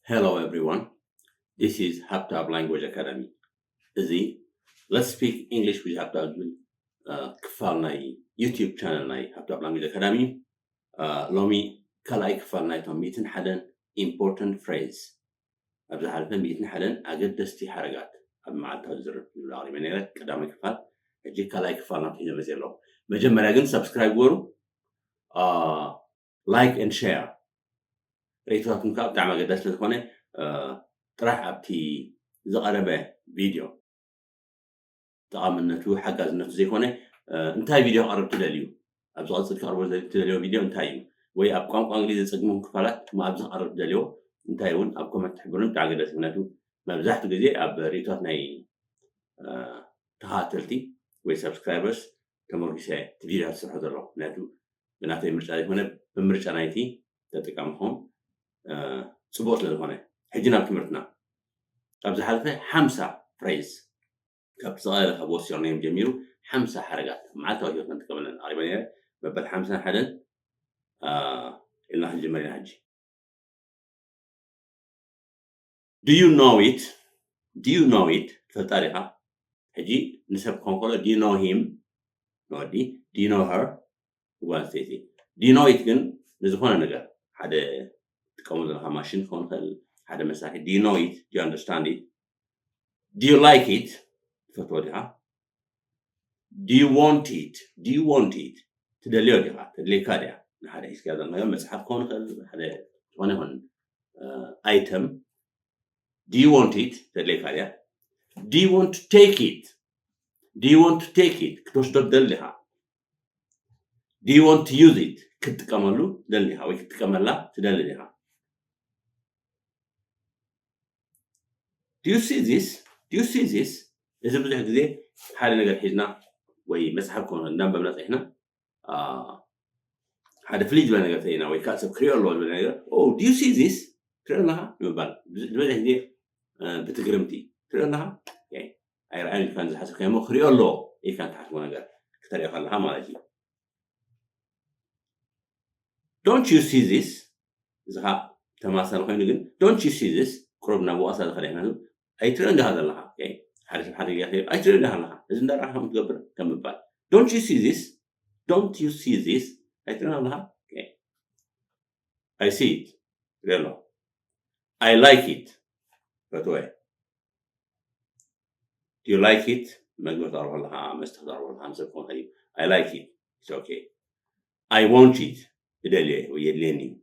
Hello everyone, this is Haptab Language Academy. እዚ Let's Speak English with Haptab ዝብል ክፋል ናይ YouTube ቻነል ናይ Haptab Language Academy እዩ። ሎሚ ካልኣይ ክፋል ናይቶም ሚእትን ሓደን important phrase፣ ኣብ ዝሓለፈ ሚእትን ሓደን ኣገደስቲ ሓረጋት ኣብ መዓልታዊ ዝርብ ዝብል ኣቕሪበ ነይረ፣ ቀዳማይ ክፋል። ሕጂ ካልኣይ ክፋል ናብቲ ሒዘ መፅእ ኣለኹ። መጀመርያ ግን subscribe ግበሩ፣ like and share። ርእይቶታትኩም ከዓ ብጣዕሚ ኣገዳሲ ስለዝኾነ ጥራሕ ኣብቲ ዝቐረበ ቪድዮ ጠቓምነቱ ሓጋዝነቱ ዘይኮነ እንታይ ቪድዮ ክቐርብ ትደልዩ፣ ኣብ ዝቐፅል ክቐርቦ ትደልዮ ቪድዮ እንታይ እዩ፣ ወይ ኣብ ቋንቋ እንግሊዝ ዘፀግሙም ክፋላት እሞ ኣብዚ ክቐርብ ትደልዮ እንታይ እውን ኣብ ኮመንት ትሕብሩን ብጣዕሚ ኣገዳሲ። ምክንያቱ መብዛሕትኡ ግዜ ኣብ ርእይቶታት ናይ ተኸታተልቲ ወይ subscribers ተመርኪሰ እቲ ቪድዮ ዝሰርሖ ዘለኹ። ምክንያቱ ብናተይ ምርጫ ዘይኮነ ብምርጫ ናይቲ ተጠቃምኹም ፅቡቅ ስለዝኾነ። ሕጂ ናብ ትምህርትና። ኣብ ዝሓለፈ ሓምሳ phrase፣ ካብ ዝቐለለ ካብ ወሲኽናዮም ጀሚሩ ሓምሳ ሓረጋት መዓልታዊ ህይወትና ንጥቀመለን ኣቕሪበ ነይረ። መበል ሓምሳን ሓደን ኢልና ክንጅመር ኢና ሕጂ። Do you know it? Do you know it? ትፈልጣ ዲኻ? ሕጂ ንሰብ ክኾን ከሎ do you know him ንወዲ፣ do you know her ንጓል ኣንስተይቲ። Do you know it ግን ንዝኾነ ነገር፣ ሓደ ትጥቀሙ ዘለኻ ማሽን ክኸውን ይኽእል፣ ሓደ መሳርሒ። Do you know it? Do you understand it? Do you like it? ትፈትዎ ዲኻ? Do you want it? Do you want it? ትደልዮ ዲኻ? ተድልየካ ድያ? ንሓደ ሒዝካ ዘለኻ መጽሓፍ ክኸውን ይኽእል፣ ሓደ ዝኾነ ይኹን item። Do you want it? ተድልየካ ድያ? Do you want to take it? Do you want to take it? ክትወስዶ ትደሊ ዲኻ? Do you want to use it? ክትጥቀመሉ ትደሊ ዲኻ ወይ ክትጥቀመላ ትደሊ ዲኻ? Do you see this? Do you see this? እዚ ብዙሕ ግዜ ሓደ ነገር ሒዝና ወይ መጽሓፍ ከሆነ እንዳንበብና ጸኒሕና ሓደ ፍልይ ዝበለ ነገር ተሪእና ወይ ከዓ ሰብ ክሪኦ ኣለዎ ዝበለ ነገር፣ oh, do you see this? ትሪኦ ኣለኻ ንምባል ዝበዝሕ ግዜ ብትግርምቲ ትሪኦ ኣለኻ፣ ኣይረኣዮን ኢልካ ዝሓሰብካዮ እሞ ክሪኦ ኣለዎ ኢልካ ትሓስቦ ነገር ክተሪኦ ከለኻ ማለት እዩ። Don't you see this? እዚ ኸዓ ተማሳሊ ኮይኑ ግን don't you see this? ቁሩብ ናብ ወቐሳ ዝኸደ ምክንያቱ ኣይትሪኦን ዲኻ ዘለኻ? ሓደ ሰብ ሓደ ገይሩ ኣይትሪኦን ዲኻ ኣለኻ? እዚ እንዳረኣኻ ከም ትገብር ከም ምባል። Don't you see this? Don't you see this? ኣይትሪኦን ኣለኻ? I see it. ሪኦ ኣለኹ። I like it. ፈትወ። Do you like it? መግቢ ክትቐርቦ ኣለኻ፣ መስተ ክትቐርቦ ኣለኻ፣ ንሰብ ክኾን ይኽእል እዩ። I like it. It's okay. I want it. እደልዮ ወይ የድልየኒ እዩ።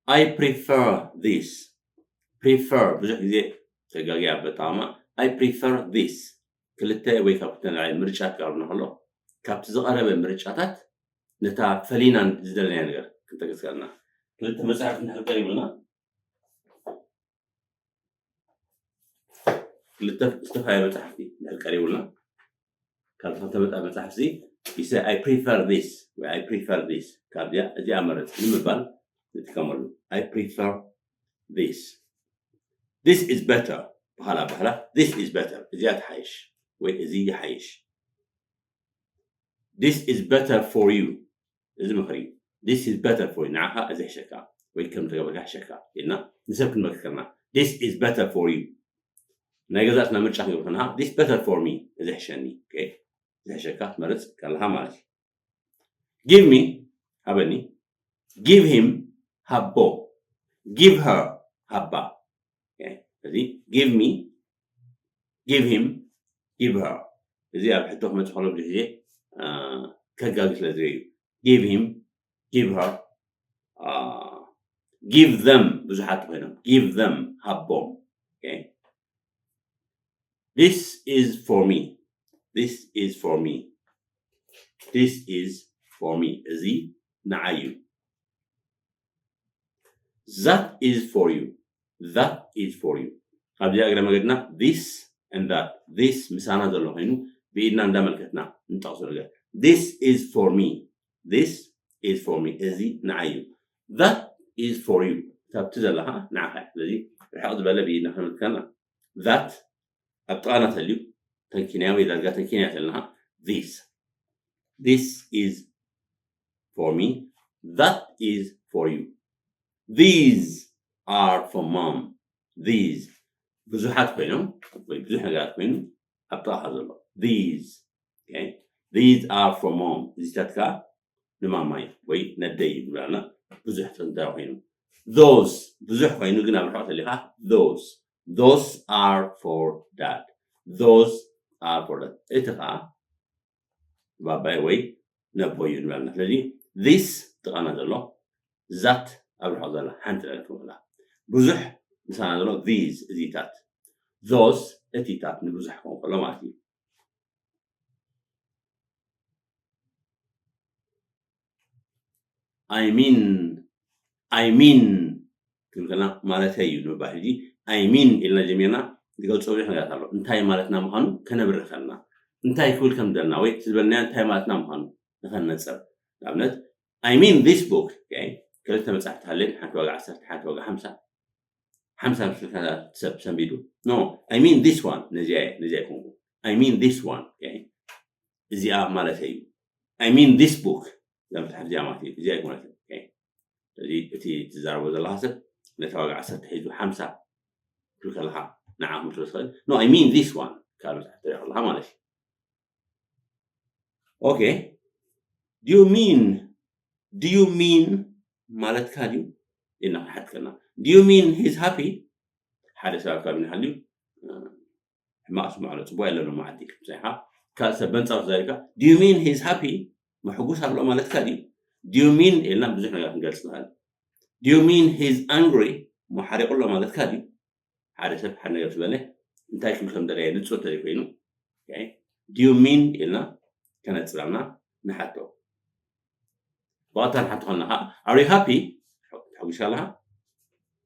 I prefer this. Prefer ብዙሕ ግዜ ተጋጊ ኣብ ኣጠቓቕማ። I prefer this. ክልተ ወይ ካብ ክልተ ንላዕሊ ምርጫ ክቐርብና ከሎ ካብቲ ዝቐረበ ምርጫታት ነታ ፈሊና ዝደለናዮ ነገር ክንጠቅስ ከለና ክልተ መፅሓፍ እንድሕር ቀሪቡልና ክልተ ዝተፈላለየ መፅሓፍቲ እንድሕር ቀሪቡልና ካብ ክልተ መፃ- መፅሓፍቲ you say I prefer this ወይ I prefer this ካብዚኣ እዚኣ መረፅ ንምባል ንጥቀመሉ። I prefer this. This is better በሃል ኣባህላ this is better እዚኣ ትሓይሽ ወይ እዚ ይሓይሽ። This is better for you እዚ ምኽሪ እዩ። This is better for you ንዓኻ እዚ ሕሸካ ወይ ከም ተገበርካ ሕሸካ ኢልና ንሰብ ክንመክር ከለና this is better for you ናይ ገዛእትና ምርጫ ክንገብር ከለና this better for me እዚ ሕሸኒ okay እዚ ሕሸካ ትመርፅ ከለኻ ማለት እዩ። Give me ሃበኒ። Give him ሃቦ። Give her ሃባ። Okay እዚ give me give him give her እዚ ኣብ ሕቶ ክመፅእ ከሎ ብዙሕ ግዜ ከጋጊ ስለ ዝርኢ እዩ። Give him give her give them ብዙሓት ኮይኖም give them ሃቦም። Okay this is for me. This is for me. This is for me. እዚ ንዓይ እዩ። That is for you. That is for you. ኣብዚ እግረ መገድና this and that this ምሳና ዘሎ ኮይኑ ብኢድና እንዳመልከትና እንጠቕሶ ነገር this is for me. This is for me. እዚ ንዓይ እዩ። That is for you. እታ ኣብቲ ዘለኻ ንዓኻ እያ። ስለዚ ርሕቕ ዝበለ ብኢድና ከመልክተና that ኣብ ጥቓና ተልዩ ተንኪንያ ወይ ዳርጋ ተንኪንያ ተለና this this is for me. That is for you. These are for mom. These ብዙሓት ኮይኖም ወይ ብዙሕ ነገራት ኮይኑ ኣብ ጥቓኻ ዘሎ these okay? These are for mom። እዚታት ከዓ ንማማይ ወይ ነደይ ይብላና። ብዙሕ ጥንታዊ ኮይኑ those ብዙሕ ኮይኑ ግን ኣብ ርሑቕ ተሊኻ those those are for dad። Those are for dad። እቲ ከዓ ባባይ ወይ ነቦይ እዩ ንብላና። ስለዚ this ጥቓና ዘሎ that ኣብ ርሑቕ ዘላ ሓንቲ ነገር ክንብላ። ብዙሕ ምሳና ዘሎ these እዚታት those እቲታት ንብዙሕ ክኸውን ከሎ ማለት እዩ። I mean I mean ክንብል ከለና ማለተይ እዩ ንምባል ሕጂ I mean ኢልና ጀሚርና ዝገልፆ ብዙሕ ነገራት ኣሎ። እንታይ ማለትና ምዃኑ ከነብርህ ከለና እንታይ ክብል ከም ዘለና ወይ እቲ ዝበልናዮ እንታይ ማለትና ምዃኑ ንኸነፅር። ንኣብነት I mean this book okay? ክልተ መፅሓፍቲ ሃለየን ሓንቲ ዋጋ ዓሰርተ ሓንቲ ዋጋ ሓምሳ ሓምሳ ምስ ሰብ ሰንቢዱ no I mean this one ነዚኣ እየ ነዚኣ ኣይኮንኩ I mean this one okay? እዚኣ ማለተይ እዩ I mean this book እዛ መፅሓፍ እዚኣ ማለት እዩ እዚኣ ኣይኮነትን okay? ስለዚ እቲ ትዛረቦ ዘለኻ ሰብ ነታ ዋጋ ዓሰርተ ሒዙ ሓምሳ ትብል ከለኻ ንዓ ክትመስሎ ትኽእል no I mean this one ካልእ መፅሓፍ ትሪኦ ከለኻ ማለት እዩ okay do you mean do you mean ማለትካ ድዩ ኢልና ክንሓትከና do you mean he's happy ሓደ ሰብ ኣብ ከባቢና ሃልዩ ሕማቕ ስምዖ ኣሎ ፅቡቅ የለን ሎማዓንቲ ምሳይኻ ካልእ ሰብ በንፃሩ ተዛሪብካ do you mean he's happy ምሕጉስ ኣሎ ማለትካ ድዩ do you mean ኢልና ብዙሕ ነገር ክንገልፅ ንኽእል do you mean he's angry ሞ ሓሪቑ ኣሎ ማለትካ ድዩ ሓደ ሰብ ሓደ ነገር ዝበለ እንታይ ክብል ከም ደለየ ንፁር ተዘይኮይኑ do you mean ኢልና ከነፅረልና ንሓቶ ብቐጥታ ንሓቶ ከለና ከዓ are you happy ተሓጒስካ ኣለኻ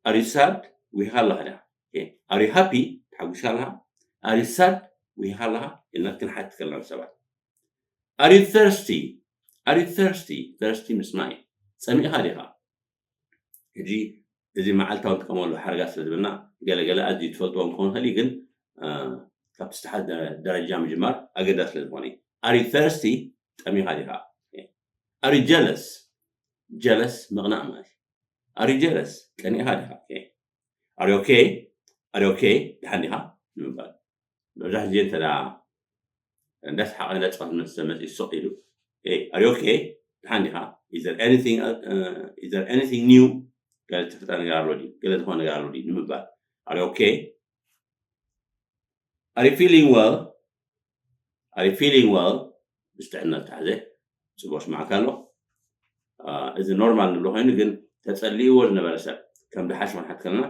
are you sad ውሂኻ ኣለኻ ዲኻ are you happy ተሓጒስካ ኣለኻ are you sad ውሂኻ ኣለኻ ኢልና ክንሓትት ከለና ሰባት are you thirsty are you thirsty thirsty ምፅማይ ፀሚእኻ ዲኻ ሕጂ እዚ መዓልታዊ ንጥቀመሉ ሓረጋት ስለ ዝበልና ገለገለ ኣዝዩ ትፈልጥዎ ክኸውን ይኽእል እዩ ግን ካብቲ ዝተሓተ ደረጃ ምጅማር ኣገዳሲ ስለ ዝኾነ እዩ are you thirsty ጠሚኻ ዲኻ are you jealous jealous ምቕናእ ማለት እዩ are you jealous ቀኒእኻ ዲኻ are you okay are you okay ደሓን ዲኻ ንምባል መብዛሕትኡ ግዜ እንተ ደኣ እንዳሰሓቐ እንዳተጻወተ ዝመጽእ ሰብ መጺኡ ስቕ ኢሉ are you okay ደሓን ዲኻ is there anything is there anything new ገለ ዝተፈጠረ ነገር ኣሎ ድዩ ገለ ዝኾነ ነገር ኣሎ ድዩ ንምባል are you okay are you feeling well are you feeling well ምስ ጥዕና ዝተሓዘ ጽቡቕ ስማዕካ ኣሎ እዚ ኖርማል ንብሎ ኮይኑ ግን ተጸሊእዎ ዝነበረ ሰብ ከም ደሓሽ ክንሓት ከለና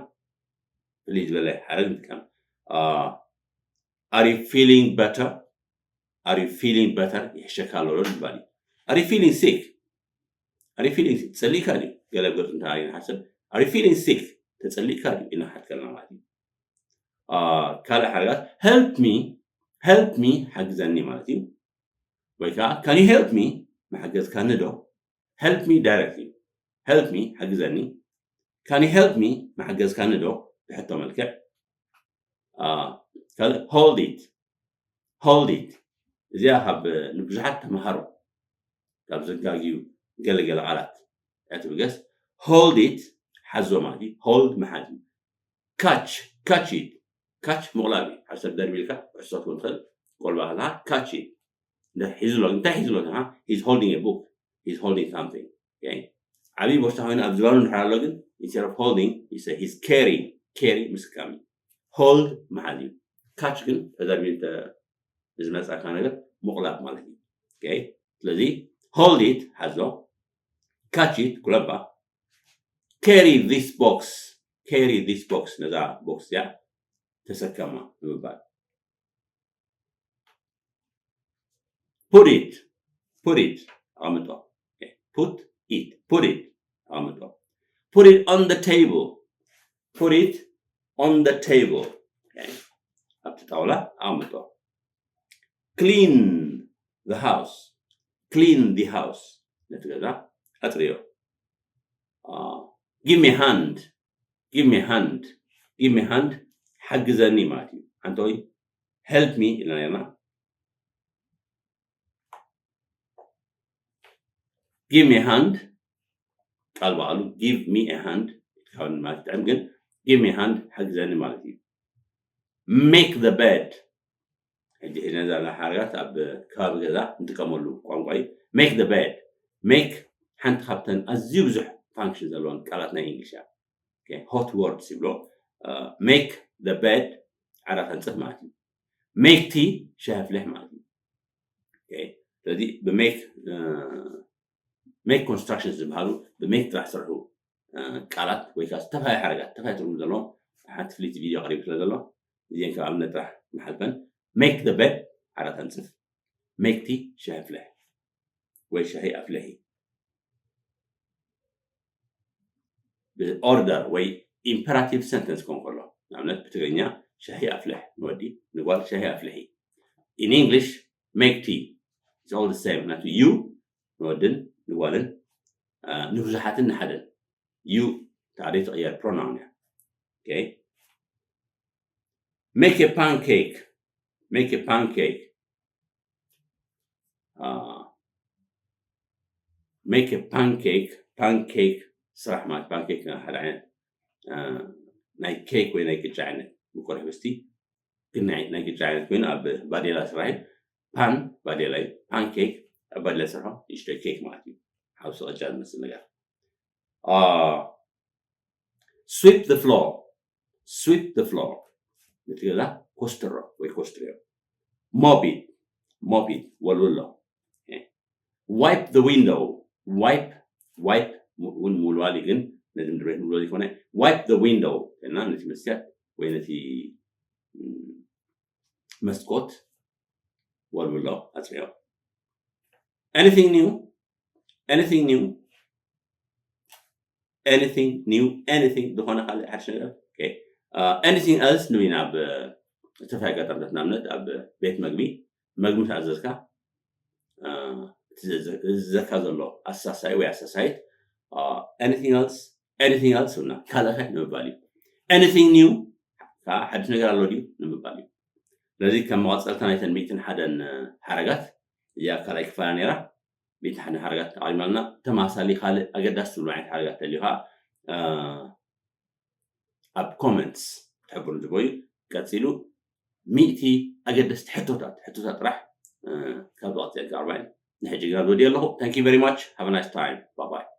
ፍልይ ዝበለ ሓረግ ንጥቀም are you feeling better are you feeling better ይሕሸካ ኣሎ ዶ ዝበሃል እዩ are you feeling sick are you feeling sick ተጸሊእካ ድዩ ገለ ገጹ እንተ ንሓሰብ are you feeling sick ተጸሊእካ ድዩ ኢና ሓት ከለና ማለት እዩ ካልእ ሓረጋት help me help me ሓግዘኒ ማለት እዩ ወይ ከዓ can you help me መሓገዝካኒ ዶ help me directly help me ሓግዘኒ can you help me መሓገዝካኒ ዶ ብሕቶ መልክዕ ካልእ hold it hold it እዚኣ ካብ ንብዙሓት ተምሃሮ ካብ ዘጋግዩ ገለገለ ቃላት እያ ትብገስ hold it ሓዞ ማለት እዩ hold ምሓዝ እዩ catch catch it catch ምቕላብ እዩ ሓደ ሰብ ደርቢልካ ክሕዞ ትኽእል ቆልባ ከለካ catch it ሒዝሎ እንታይ ሒዝሎ ካ he's holding a book he's holding something ዓብዪ ቦርሳ ኮይኑ ኣብ ዝባኑ እንድሕር ኣሎ ግን instead of holding he's carrying carry ምስካም እዩ hold ምሓዝ እዩ catch ግን ተደርቢሉ ዝመፃካ ነገር ምቕላብ ማለት እዩ ስለዚ hold it ሓዞ catch it ኩለባ carry this box carry this box ነዛ ቦክስ እዚኣ ተሰከማ ንምባል put it put it ኣቐምጦ put it put it ኣቐምጦ put it on the table put it on the table ኣብቲ ጣውላ ኣቐምጦ clean the house clean the house ነቲ ገዛ ኣፅርዮ give me hand give me hand give me hand ሓግዘኒ ማለት እዩ ሓንተ ወይ help me ኢልና ነርና give me hand ቃል በቃሉ give me a hand ካብ ማለት ጥዕም ግን give me hand ሓግዘኒ ማለት እዩ። Make the bed ሕጂ ሒዝና ዘለና ሓረጋት ኣብ ከባቢ ገዛ እንጥቀመሉ ቋንቋ እዩ። Make the bed make ሓንቲ ካብተን ኣዝዩ ብዙሕ function ዘለዎን ቃላት ናይ እንግሊሽ እያ። Hot words ይብሎ። Make the bed ዓራት ኣንጽፍ ማለት እዩ። Make tea ሻሂ ኣፍልሕ ማለት እዩ። ስለዚ ብ make make construction ዝበሃሉ ብ make ጥራሕ ዝስርሑ ቃላት ወይ ከዓ ዝተፈላለዩ ሓረጋት ዝተፈላለዩ ትርጉም ዘለዎም ሓንቲ ፍልይቲ ቪድዮ ቀሪቡ ስለ ዘሎ እዚአን ከም ኣብነት ጥራሕ ንሓልፈን። Make the bed ዓራት ኣንጽፍ። Make tea ሻሂ ኣፍልሕ ወይ ሻሂ ኣፍልሒ። ብ order ወይ imperative sentence ክኾን ከሎ ንኣብነት ብትግርኛ ሻሂ ኣፍልሕ ንወዲ፣ ንጓል ሻሂ ኣፍልሒ። In English make tea it's all the same ናቱ you ንወድን ንጓልን ንብዙሓትን ንሓደን you ታዲያ ትቕየር pronoun እያ። Make a pancake make a pancake make a pancake pancake ስራሕ ማለት pancake ሓደ ዓይነት ናይ cake ወይ ናይ ቅጫ ዓይነት ምቁር ሕብስቲ ግን ናይ ቅጫ ዓይነት ኮይኑ ኣብ ባዴላ ስራሕ እዩ። Pan ባዴላ እዩ። Pancake ኣብ ባዴላ ስራሕ ንእሽቶ cake ማለት እዩ። ሓውሲ ቅጫ ዝመስል ነገር። Sweep the floor sweep the floor ነቲ ገዛ ኮስትሮ ወይ ኮስትርዮ። Mop it mop it ወልውሎ። Wipe the window wipe wipe እውን ምውልዋል ግን ነዚ ምድሪ ቤት ንብሎ ዘይኮነ wipe the window እና ነቲ መስትያት ወይ ነቲ መስኮት ወልውሎ ኣፅርዮ። Anything new anything new anything new anything ዝኾነ ካልእ ሓድሽ ነገር። Anything else ንብና ኣብ ዝተፈላለዩ ኣጋጣሚታት ንኣብነት ኣብ ቤት መግቢ መግቢ ተኣዘዝካ እቲ ዘዘካ ዘሎ ኣሳሳይ ወይ ኣሳሳይት anything else anything else እና ካልእኸ ንምባል እዩ። Anything new ከዓ ሓድሽ ነገር ኣሎ ድዩ ንምባል እዩ። ስለዚ ከም መቐፀልታ ናይተን ሚእትን ሓደን ሓረጋት እዚኣ ካልኣይ ክፋላ ነይራ። ሚእትን ሓደን ሓረጋት ኣቕሪብና ኣለና። ተማሳሊ ካልእ ኣገዳሲ ትብሉ ዓይነት ሓረጋት ተልዩ ከዓ ኣብ comments ትሕብሩ ዝቦዩ ቀፂሉ ሚእቲ ኣገደስቲ ሕቶታት ሕቶታት ጥራሕ ካብ ዝቐፅል ክቐርባ እየ። ንሕጂ ግና ዝወዲ ኣለኹ። Thank you very much have a nice time bye bye።